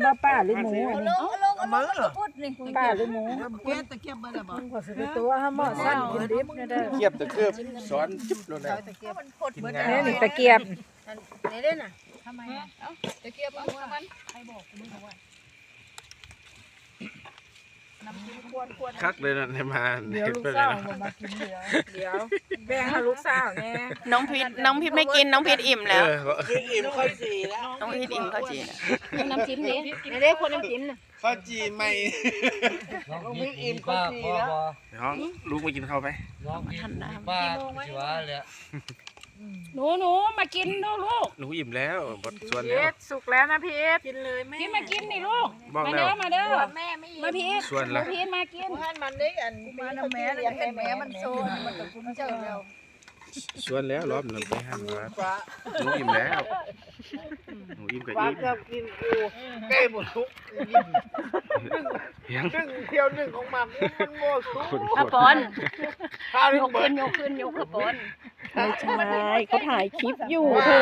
ບໍ່ ປາຫຼືໝູອັນນີ້? ເອົາມາເລີຍ ປາຫຼືໝູ? ເກັບຕະກຽບເບິດແລ້ວບໍ່? ຂ້ອຍຊິໄປຕົວະຫາໝໍ້ສັນກິນດິບແນ່ເດີ. ຕະກຽບຕະເກີບສອນຈິບໂລດແຫຼະ. ຕະກຽບມັນພົດເບິດແລ້ວ. ນີ້ ຕະກຽບ ອັນນີ້ເດ້ນະ. ທຳໄມ ເອົາຕະກຽບເອົາມັນ ໃຫ້ບອກ ຄັກເລີຍນະ ໃນມາ ດຽວລູກສາວບໍ່ມາກິນເຫຼືອ. ດຽວ ແບ່ງໃຫ້ລູກສາວແດ່. ນ້ອງພິດ ນ້ອງພິດໄມ່ກິນ ນ້ອງພິດອີ່ມແລ້ວ. ເອີ ພິດອີ່ມເຂົ້າຈີ່ແລ້ວ. ນ້ອງພິດອີ່ມເຂົ້າຈີ່ແລ້ວ. ນ້ຳຈິ້ມເດ້ ເດ້ ຄົນນ້ຳຈິ້ມນະ. ເຂົ້າຈີ່ໃໝ່ ນ້ອງພິດອີ່ມເຂົ້າຈີ່ແລ້ວ. ນ້ອງ ລູກໄປກິນເຂົ້າໄປ. ນ້ອງພິດອີ່ມ ປາກຊິວ່າແຫຼະ. ໜູ ໜູ ມາກິນດູລູກ. ໜູອີ່ມແລ້ວ ບໍ່ຊວນແລ້ວ. ເຮັດສຸກແລ້ວນະພີດ ກິນເລີຍແມ່. ພີດມາກິນນີ້ລູກ ບອກແລ້ວ ມາເດີ ມາເດີ ແມ່ໄມ່ອີ່ມ ມາພີດ ຊວນລະ ພີດມາກິນ. ບໍ່ທັນມັນເດ້ ອັນມານຳແມ່ ເຫັນແມ່ມັນໂຊ ມັນກໍພູມໃຈແລ້ວ. ຊວນແລ້ວ ລອບນັ້ນໄປຫັ້ນວ່າ ໜູອີ່ມແລ້ວ. ໜູອີ່ມກໍອີ່ມ ເຈົ້າກິນກູ ແກ້ບໍ່ສຸກ. ຫຍັງ ດຶງ ທຽວດຶງອອກມາ ມັນບໍ່ສຸກ. ອາປອນ ຍກຂຶ້ນ ຍົກຂຶ້ນ ຍົກຂຶ້ນປອນ. ບໍ່ໃຊ່ ເຂົາຖ່າຍຄລິບຢູ່ເທີ.